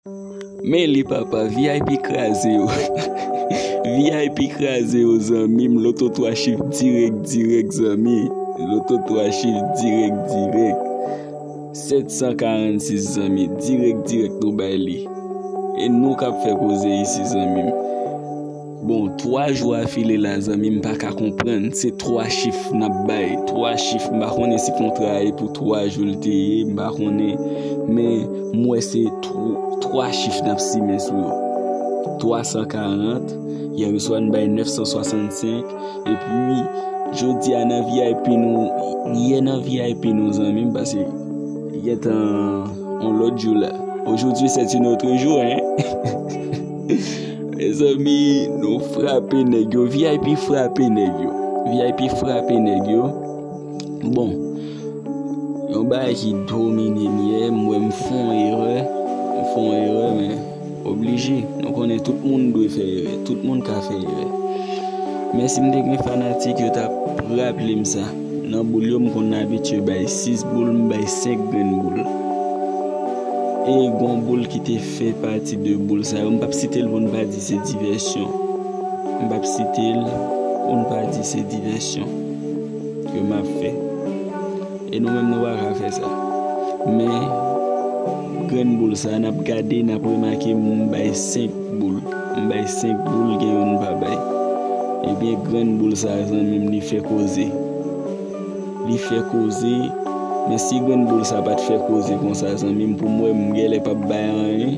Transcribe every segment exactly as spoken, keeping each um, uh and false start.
Men li papa, V I P kraze yo. V I P kraze yo, zanmi m. Loto twa chif dirèk, dirèk, zanmi. Loto twa chif dirèk, dirèk. Sèt san karannsis, zanmi. Dirèk, dirèk, nou bay li. E nou k ap fè koze isi, zanmi m. Bon, twa jou afile la, zanmi, m pa ka konprann. Se twa chif n ap bay. Twa chif, m pa konnen si kontra a e pou twa jou l te ye, m pa konnen. Men, m wè se tw-, twa chif n ap simen sou yo. Twa san karant, yè swa n bay nèf san swasannsenk, epi, jodi a nan V I P nou, yè nan V I P nou, zanmi m, paske gentan yon lòt jou la. Aujourd'hui, c'est un autre jour, hein? Mezanmi, nou frape nèg yo. V I P frape nèg yo. V I P frape nèg yo. Bon, yon bagay ki domine m yè, m wè m fè yon erè. M fè yon erè, men oblije. Nou konnen tout moun dwe fè erè. Tout moun ka fè erè. Men si m te gen fanatik, yo t ap raple m sa. Nan boul yo, m konn abitye bay sis boul, m bay senk grenn boul. E gon boul ki te fè pati de boul sa yo, m p ap site l pou n pa di se divèsyon. M p ap site l pou n pa di se divèsyon ke m ap fè. E nou menm, nou pa ka fè sa. Men, grenn boul sa, n ap gade, n ap remake, m bay senk boul. M bay senk boul, gen youn m pa bay. Ebyen, grenn boul sa, zanmi m, li fè koze. Li fè koze. Men si grenn boul sa pa t fè koze konsa, zanmi m, pou m wè, m genlè p ap bay anyen.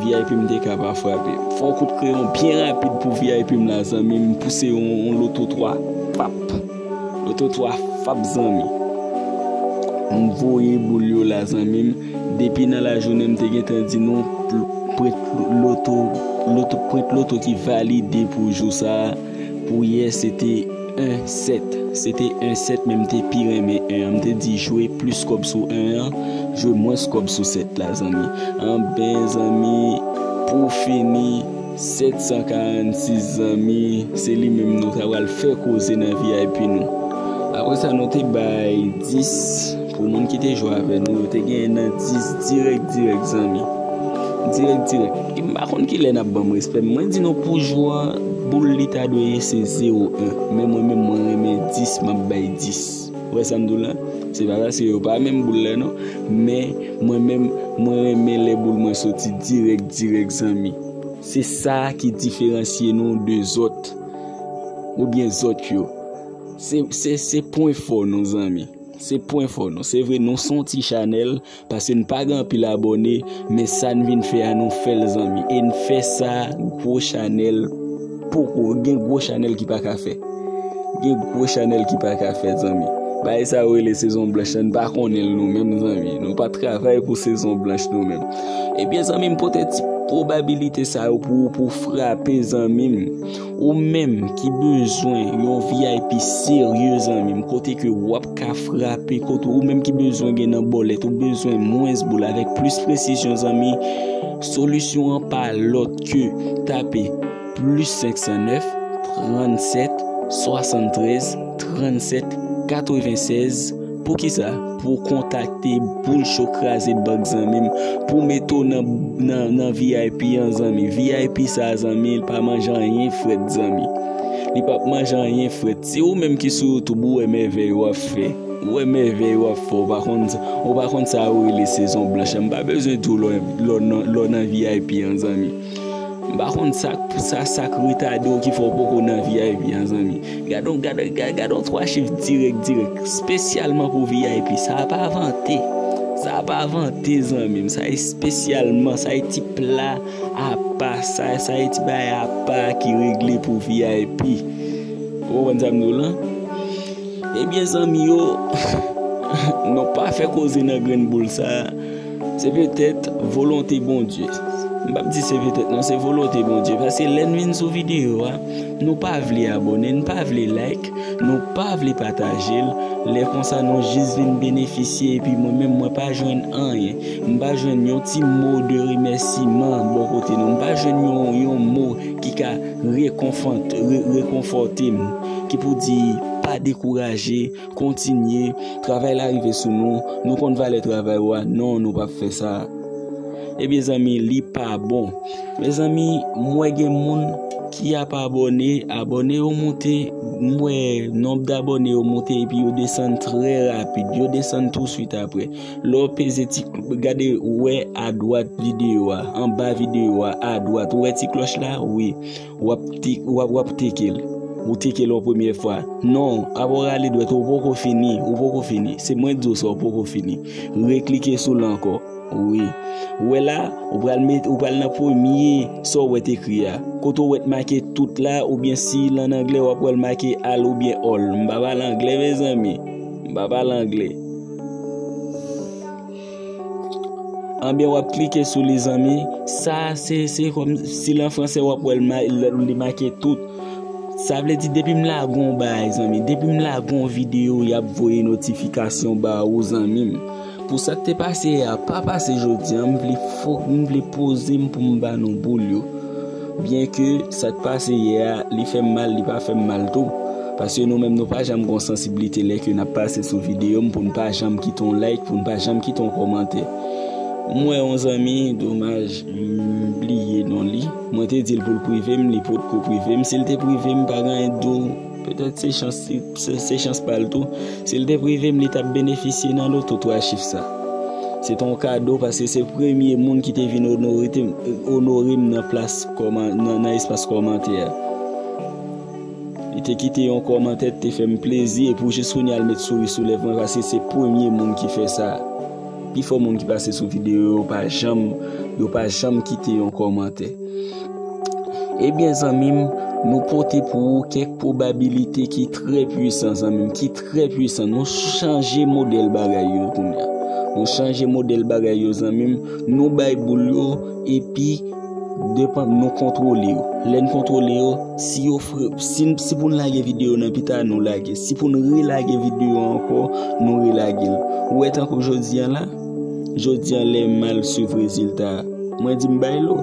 V I P m te ka pa frape. Fè yon kout kreyon byen rapid pou V I P m la, zanmi m, pouse yon, yon loto twa. Pap! Loto twa fap, zanmi. M voye boul yo la, zanmi m. Depi nan lajounen, m te gentan di nou, pl-, prent loto, loto, prent loto ki valide pou jou sa a. Pou yè, se te en sèt. Se te en sèt, men m te pi renmen en an. M te di, jwe plis kòb sou en an, jwe mwens kòb sou sèt la, zanmi. Anben, zanmi, pou fini, sèt san karannsis, zanmi, se li menm nou ta pral fè koze nan V I P nou. Apre sa, nou te bay dis pou moun ki te jwe avè nou. Yo te genyen nan dis dirèk, dirèk, zanmi. Dirèk, dirèk. M pa konn kilè n ap ban m respè. Mwen di nou pou jou an, boul li ta dwe ye se zewo en. Men mwen menm, mwen renmen dis, m ap bay dis. Ou wè sa m di w la? Se pa paske yo pa menm boul la, non. Men mwen menm, mwen renmen lè boul mwen soti dirèk, dirèk, zanmi. Se sa ki diferansye nou de zòt. Oubyen zòt yo. Se, se, se pwen fò nou, zanmi. Se pwen fò nou. Se vre, nou se yon ti chanèl, paske n pa gen anpil abòne, men sa n vin fè a, nou fè l, zanmi. E n fè sa, gwo chanèl, poko gen gwo chanèl ki pa ka fè. Gen gwo chanèl ki pa ka fè, zanmi. Bagay sa yo rele sezon blanch, n pa konnen l nou menm, zanmi. Nou pa travay pou sezon blanch nou menm. Ebyen, zanmi m, pote ti pwobabilite sa yo pou ou, pou w frape, zanmi m. Ou menm ki bezwen yon V I P serye, zanmi m, kote ke w ap ka frape, kote ou menm ki bezwen gen nan bòlèt, ou bezwen mwens boul avèk plis presizyon, zanmi, solisyon an pa lòt ke tape plis senk san nèf, trannsèt, swasanntrèz, trannsèt, katrevensèz. Poukisa? Pou w kontakte Boul Cho Kraze Bank, zanmi m, pou mete w nan, nan, nan V I P an, zanmi. V I P sa, zanmi, li pa manje anyen frèt, zanmi. Li p ap manje anyen frèt. Se ou menm ki sou YouTube, ou wè mèvèy w ap fè. Ou wè mèvèy w ap fè, ou pa konn sa, ou pa konn sa yo rele sezon blanch. M pa bezwen di w lè, lè w nan, lè w nan V I P an, zanmi. M pa konn sa, sa, sa k retade w ki fè w poko nan V I P an, zanmi. Gade yon, gade, gade, gade yon twa chif dirèk, dirèk, espesyalman pou V I P. Sa pa vante. Sa pa vante, zanmi m. Sa espesyalman, sa e ti pla apa, sa, sa e ti bagay apa ki regle pou V I P. Ou konprann sa m di w lan? Ebyen, zanmi yo, nou pa fè koze nan grenn boul sa. Se petèt volonte Bondye. M p ap di se petèt non, se volonte Bondye. Paske lè n vin sou videyo a, nou pa vle abòne, n pa vle like, nou pa vle pataje l. Lè konsa, nou jis vin benefisye, epi mwen menm, mwen pa jwenn anyen. M pa jwenn yon ti mo de remèsiman bò kote nou. M pa jwenn yon, yon mo ki ka rekonfòt-, re-, rekonfòte m, ki pou di, pa dekouraje, kontinye, travay la rive sou nou, nou konn valè travay ou a, non, nou p ap fè sa. Ebyen zanmi, li pa bon. Mezanmi, m wè gen moun ki ap abòne, abòne yo moute, m wè nonb dabòne yo moute epi yo desann trè rapid, yo desann touswit apre. Lè w peze ti, gade, ou wè adwat videyo a, anba videyo a, adwat, ou wè ti klòch la? Wi. W ap ti-, w ap, w ap teke l. Ou teke l yon premye fwa. Non, apre w rale dwèt ou, ou poko fini, ou poko fini. Se mwen k di w sa, ou poko fini. Reklike sou l ankò. Wi. Ou wè la, ou pral met, ou pral nan premye sa w wè t ekri a. Kote w wè t make tout la, oubyen si l ann anglè, w ap wè l make all oubyen all. M pa pale anglè, mezanmi. M pa pale anglè. Anben, w ap klike sou li, zanmi. Sa, se, se kòm si l an franse, w ap wè l ma-, l-, li make tout. Sa vle di, depi m lage yon bagay, zanmi, depi m lage yon videyo, y ap voye notifikasyon ba ou, zanmi m. Pou sa k te pase yè a pa pase jodi a, m vle fo-, m vle poze m pou m ba nou boul yo. Byenke sa k pase yè a, li fè m mal, li pa fè m mal tou. Paske nou menm, nou pa janm gon sansiblite lè ke n ap pase sou videyo m pou n pa janm kite yon like, pou n pa janm kite yon kòmantè. M wè yon zanmi, domaj, m bliye non li. Mwen te di l pou l prive m, li potko prive m. Si l te prive m, pa gen anyen k di w. Petèt se chans, se, se chans pa l tou. Si l te prive m, li t ap benefisye nan loto twa chif sa. Se t on kado paske se premye moun ki te vin onore te, onore m nan plas kòman-, nan, nan espas kòmantè a. Li te kite yon kòmantè, te fè m plezi, epi jis kounye a l met souri sou lèv mwen paske se premye moun ki fè sa. Pifò moun ki pase sou videyo yo pa janm, yo pa janm kite yon kòmantè. Ebyen, zanmi m, nou pote pou ou kèk pwobabilite ki trè pwisan, zanmi m, ki trè pwisan. Nou chanje modèl bagay yo kounye a. Nou chanje modèl bagay yo, zanmi m. Nou bay boul yo, epi depann nou kontwole yo. Lè n kontwole yo, si yo fre-, si, si pou n lage videyo nan pita, nou lage. Si pou n relage videyo ankò, nou relage l. Ou wè tankou jodi a la, jodi a lè m al swiv rezilta a, mwen di m bay lo.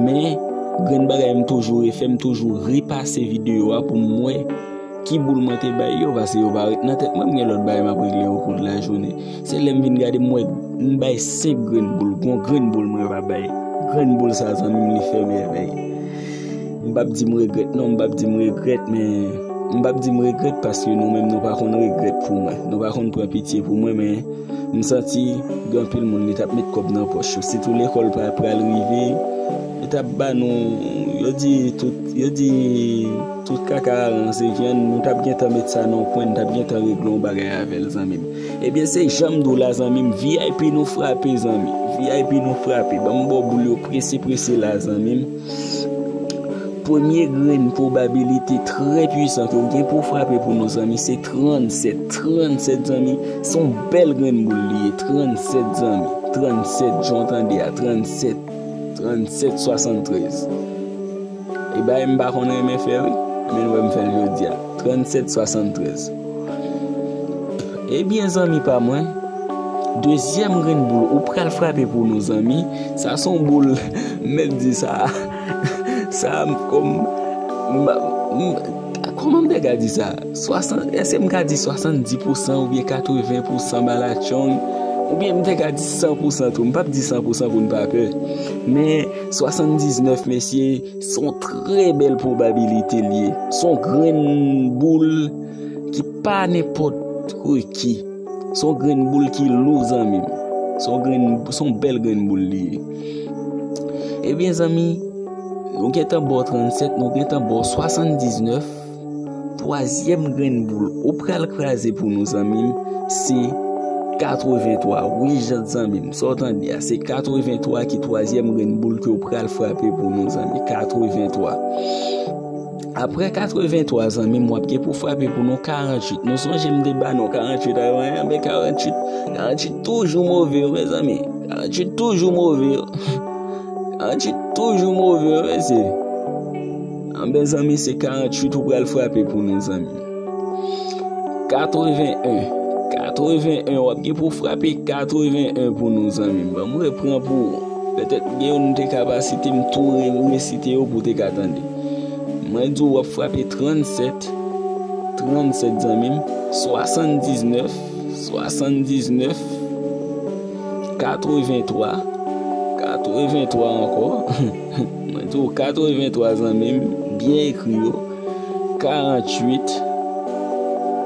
Men, grenn bagay m toujou refè, m toujou repase videyo a pou m wè ki boul mwen te bay yo, paske yo pa ret nan tèt mwen, m gen lòt bagay m ap regle okou de lajounen. Se lè m vin gade, m wè m bay senk grenn boul, gon grenn boul mwen pa bay. Grenn boul sa, zanmi m, li fè mèvèy. M p ap di m regrèt, non, m p ap di m regrèt, men m p ap di m regrèt paske nou menm nou pa konn regrèt pou mwen. Nou pa konn pran pitye pou mwen, men m santi gen anpil moun li t ap met kòb nan pòch yo. Sitou lekòl pa pral rive, yo t ap ba nou, yo di tout, yo di tout kaka aran se vyann, nou t ap gentan met sa nan yon kwen, nou t ap gentan regle yon bagay avè l, zanmi m. Ebyen, se jan m di w la, zanmi m, V I P nou frape, zanmi. V I P nou frape. Ban m ba w boul yo prese, prese la, zanmi m. Premye grenn pwobabilite trè pwisan ke w gen pou w frape pou nou, zanmi, se trannsèt. Trannsèt, zanmi, se yon bèl grenn boul li ye. Trannsèt, zanmi. Trannsèt, jan w tande a, trannsèt. Trannsèt swasanntrèz. E bagay m pa konn renmen fè, wi. Men nou wè m fè l jodi a. Trannsèt swasanntrèz. Ebyen, zanmi pa mwen, dezyèm grenn boul ou pral frape pou nou, zanmi. Sa se yon boul, m mèt di sa. Sa, m, kòm, m, m, kòman m te ka di sa? Swasann, èske m ka di swasanndis pousan oubyen katreven pousan malatchong? Oubyen m te ka di san pousan tou? M p ap di san pousan pou n pa pè. Men swasanndiznèf, mesye, se yon trè bèl pwobabilite li ye. Se yon grenn boul ki pa nenpòt ki. Se yon grenn boul ki lou, zanmi m. Se yon grenn, se yon bèl grenn boul li ye. Ebyen, zanmi, nou gentan ba w trannsèt, nou gentan ba w swasanndiznèf. Twazyèm grenn boul ou pral kraze pou nou, zanmi m, se katreventwa. Wi, jan zanmi m, sa w tande a, se katreventwa ki twazyèm grenn boul ke w pral frape pou nou, zanmi. Katreventwa. Apre katreventwa, zanmi m, w ap gen pou frape pou nou karanntuit. Nou sonje m te ba nou karanntuit avan, anben karanntuit, karanntuit toujou move, wi, mezanmi. Karanntuit toujou move. Karanntuit toujou move, wi, mesye. Anben, zanmi, se karanntuit ou pral frape pou nou, zanmi. Katreven en. Katreven en, w ap gen pou frape katreven en pou nou, zanmi m. Ban m repran pou ou. Petèt gen youn m te ka pa site, m tou re-, resite yo pou w te ka tande. Mwen di w, w ap frape trannsèt, trannsèt, zanmi m, swasanndiznèf, swasanndiznèf, katreventwa, katreventwa. katreventwa ankò. Mwen di w katreventwa, zanmi m, byen ekri yo. Karanntuit.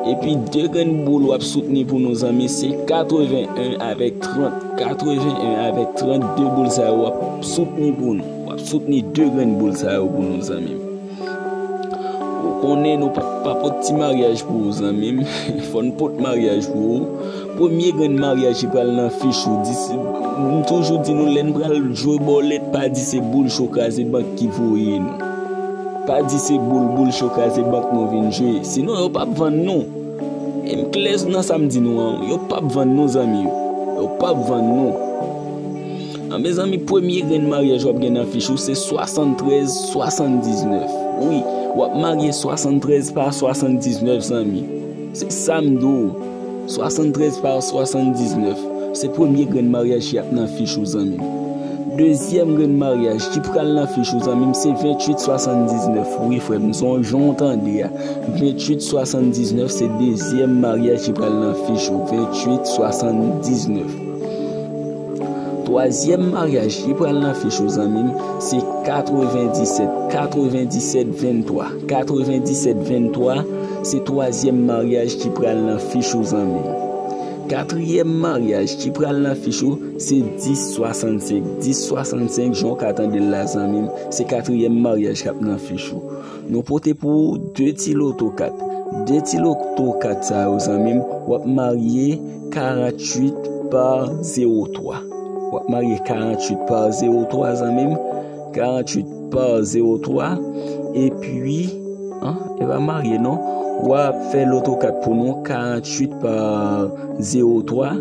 Epi de grenn boul w ap soutni pou nou, zanmi, se katreven en avèk trant. Katreven en avèk trant, de boul sa yo w ap soutni pou nou. W ap soutni de grenn boul sa yo pou nou, zanmi m. Ou konnen nou pa, pa pot ti maryaj pou ou, zanmi m. Fò n pot maryaj pou ou. Premye grenn maryaj ki pral nan fich ou, di se, m toujou di nou, lè n pral jwe bòlèt, pa di se boul cho kraze bank ki voye nou. Pa di se boul, boul cho kraze bank nou vin jwe. Sinon, yo p ap vann nou. E m klè nan sa m di nou an, yo p ap vann nou, zanmi yo. Yo p ap vann nou. An, mezanmi, premye grenn maryaj w ap gen nan fich ou se swasanntrèz swasanndiznèf. Wi, w ap marye swasanntrèz pa swasanndiznèf, zanmi. Se sa m di w. Swasanntrèz pa swasanndiznèf. Se premye grenn maryaj ki ap nan fich ou, zanmi m. Dezyèm grenn maryaj ki pral nan fich ou, zanmi m, se venntuit swasanndiznèf. Wi, frè m, se yon jan w tande a. Venntuit swasanndiznèf, se dezyèm maryaj ki pral nan fich ou. Venntuit swasanndiznèf. Twazyèm maryaj ki pral nan fich ou, zanmi m, se katrevendisèt, katrevendisèt venntwa. Katrevendisèt venntwa, se twazyèm maryaj ki pral nan fich ou, zanmi m. Katriyèm maryaj ki pral nan fich ou, se dis swasannsenk. Dis swasannsenk, jan w ka tande l la, zanmi m, se katriyèm maryaj k ap nan fich ou. Nou pote pou ou de ti loto kat. De ti loto kat sa yo, zanmi m, w ap marye karanntuit pa zewo twa. W ap marye karanntuit pa zewo twa, zanmi m. Karanntuit pa zewo twa. Epi, an, e pa marye non. W ap fè loto kat pou nou, karanntuit pa zewo twa.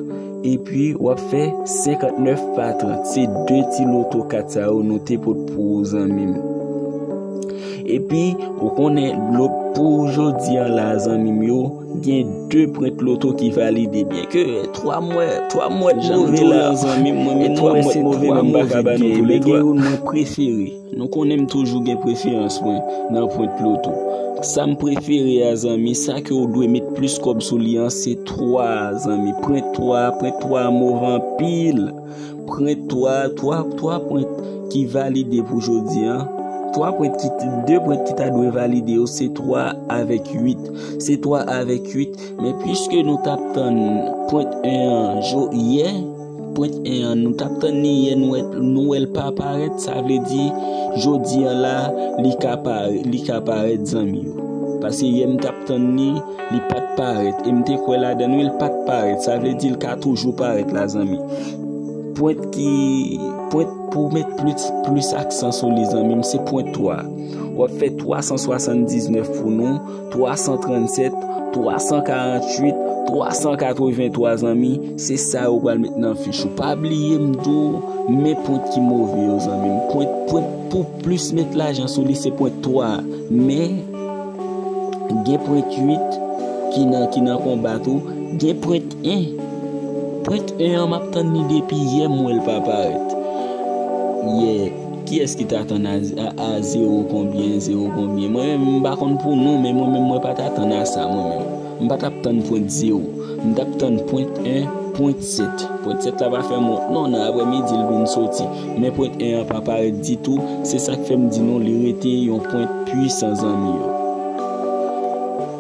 Epi, w ap fè senkantnèf pa trant. Se de ti loto kat sa yo nou te pot pou ou, zanmi m. Epi, ou konnen, lo-, pou jodi an la, zanmi m yo, gen de pwent loto ki valide. Byenke twa mwèt, twa mwèt move la, zanmi m, mwen menm twa mwèt move, men m pa ka ba nou tou le twa. Men gen youn mwen prefere. Nou konnen m toujou gen preferans mwen nan pwent loto. Sa m prefere a, zanmi, sa ke w dwe met plis kòb sou li an, se twa, zanmi. Pwent twa, pwent twa move anpil. Pwent twa, twa, twa pwent ki valide pou jodi an. Twa pwent ki, de pwent ki ta dwe valide yo, se twa avèk uit. Se twa avèk uit. Men piske nou t ap tann pwent en an jo-, yè, pwent en an, nou t ap tann li yè, nou wè, nou wè l pa parèt, sa vle di, jodi an la, li ka parèt, li ka parèt, zanmi yo. Paske yè m t ap tann li, li pa t parèt. E m te kwè ladan l, wi, l pa t parèt. Sa vle di, l ka toujou parèt la, zanmi. Pwent ki, pwent pou w met plis, plis aksan sou li, zanmi m, se pwent twa. W ap fè twa san swasanndiznèf pou nou, twa san trannsèt, twa san karanntuit, twa san katrevenntwa, zanmi, se sa yo pral met nan fich ou. Pa bliye m di w, men pwent ki move yo, zanmi m. Pwent, pwent pou plis met lajan sou li, se pwent twa. Men, gen pwent uit ki nan, ki nan konba tou. Gen pwent en. Pwent en an, m ap tann li depi yè, m wè l pa parèt. Yè, kiyès ki t atann a, a, a zewo konbyen, zewo konbyen? Mwen menm, m pa konn pou nou, men mwen menm, mwen pa t atann a sa, mwen menm. M pa t ap tann pwent zewo. M t ap tann pwent en, pwent sèt. Pwent sèt la pa fè m wont non, nan aprèmidi l vin soti. Men pwent en an pa parèt ditou, se sa k fè m di nou li rete yon pwent pwisan, zanmi yo.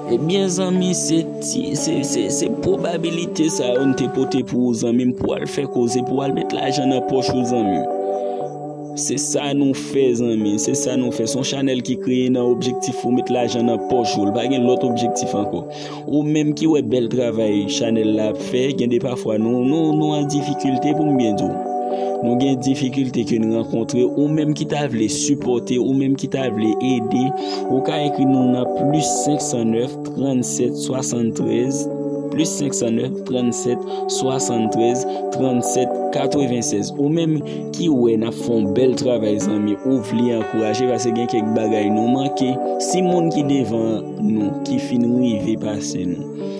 Ebyen, zanmi, se ti, se, se, se pwobabilite sa yo n te pote pou ou, zanmi m, pou al fè koze, pou al met lajan nan pòch ou, zanmi m. Se sa nou fè, zanmi, se sa nou fè. Se yon chanèl ki kreye nan objektif pou met lajan nan pòch ou. Li pa gen lòt objektif ankò. Ou menm ki wè bèl travay chanèl la ap fè, gen de pafwa nou, nou, nou an difikilte, pou m byen di w. Nou gen difikilte ke n rankontre. Ou menm ki ta vle sipòte, ou menm ki ta vle ede, ou ka ekri nou nan plis senk san nèf, trannsèt, swasanntrèz, plis senk san nèf, trannsèt, swasanntrèz, trannsèt, katrevensèz. Ou menm ki wè n ap fè yon bèl travay, zanmi, ou vle ankouraje, paske gen kèk bagay nou manke. Si moun ki devan nou, ki fin rive pase nou,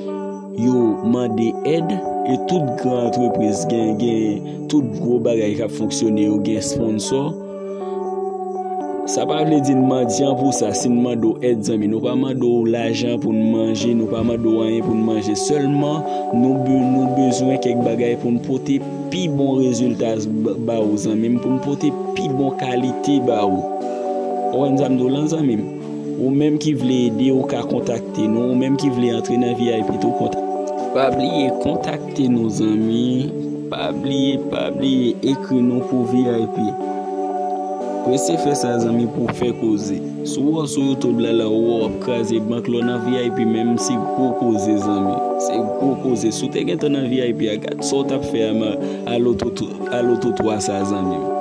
yo mande èd, e tout gran antrepriz gen, gen tout gwo bagay k ap fonksyone, yo gen sponsò. Sa pa vle di n mandyan pou sa. Si n mande w èd, zanmi, nou pa mande w lajan pou n manje, nou pa mande w anyen pou n manje. Sèlman, nou be- nou bezwen kèk bagay pou n pote pi bon rezilta ba ou, zanmi m, pou n pote pi bon kalite ba ou. Ou konprann sa m di w lan, zanmi m? Ou menm ki vle ede, ou ka kontakte nou. Ou menm ki vle antre nan V I P tou, kontakte. Pa bliye kontakte nou, zanmi. Pa bliye, pa bliye ekri nou pou V I P. Prese fè sa, zanmi, pou fè koze. Si w wè w sou YouTube la, la, ou wè w ap kraze bank, lè w nan V I P menm, se gwo koze, zanmi. Se gwo koze. Si w te gentan nan V I P a, gad sa w t ap fè a, ma- a loto tw- a loto twa sa, zanmi.